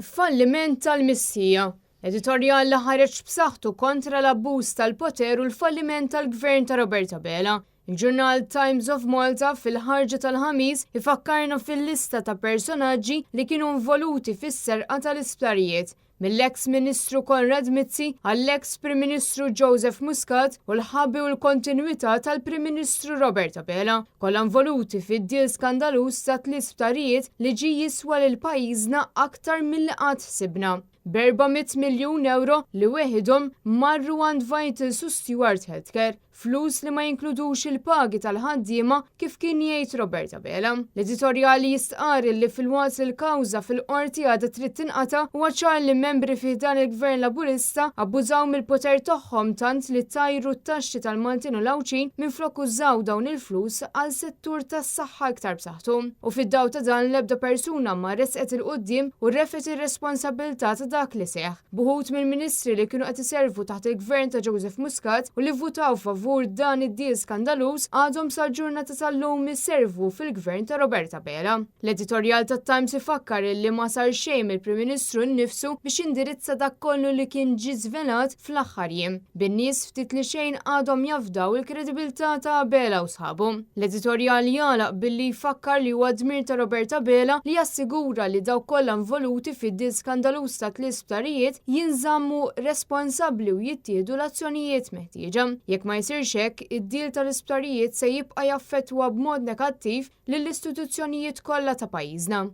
Falliment tal-mistħija. Editorjal li ħareġ b'saħħtu kontra l-abbuż tal-poter u l-falliment tal-Gvern ta' Robert Abela. Il-ġurnal Times of Malta fil-ħarġa tal-Ħamis ifakkarna fil-lista ta' personaġġi li kienu involuti fis-serqa tal-isptarijiet, mill-eks Ministru Konrad Mizzi għall-eks Prim Ministru Joseph Muscat u l-ħabi u l-kontinwità tal-Prim Ministru Robert Abela, kollha involuti fid-deal skandaluż ta' tliet sptarijiet li ġie jiswa lil pajjiżna aktar milli qatt ħsibna, b'400 miljun ewro li weħidhom marru għand Vitals u Steward Healthcare. Flus li ma jinkludux il-pagi tal-ħaddiema kif kien jgħid Robert Abela. L-editorjali jistqarr li filwaqt li l-kawża fil-Qorti għadha trid tinqata' huwa ċar li membri fi ħdan il-Gvern Laburista abbużaw mill-poter tagħhom tant li tajru t-taxxi tal-Maltin u l-Għawdxin minflok użaw dawn il-flus għal settur tas-saħħa iktar b'saħħtu. U fid-dawl ta' dan l-ebda persuna ma resqet 'il quddiem u refgħet ir-responsabbiltà ta' dak li seħħ. B'uħud mill-Ministri li kienu qed iservu taħt il-Gvern ta' Joseph Muscat u li vvutaw favur dan id-deal skandaluż għadhom sal-ġurnata tal-lum iservu fil-Gvern ta' Robert Abela. L-editorjal tat-Times ifakkar illi ma sar xejn mill-Prim Ministru nnifsu biex jindirizza dak kollu li kien ġie żvelat fl-aħħar jiem, bin-nies ftit li xejn għadhom jafdaw il-kredibilità ta' Abela u sħabu. L-editorjal jagħlaq billi jfakkar li huwa dmir ta' Robert Abela li jassigura li dawk kollha involuti fid-deal skandaluż ta' tliet sptarijiet jinżammu responsabbli u jittieħdu l-azzjonijiet meħtieġa. Jekk ma jsirx hekk, id-deal tal-isptarijiet se jibqa' jaffettwa b'mod negattiv lill-istituzzjonijiet kollha ta' pajjiżna.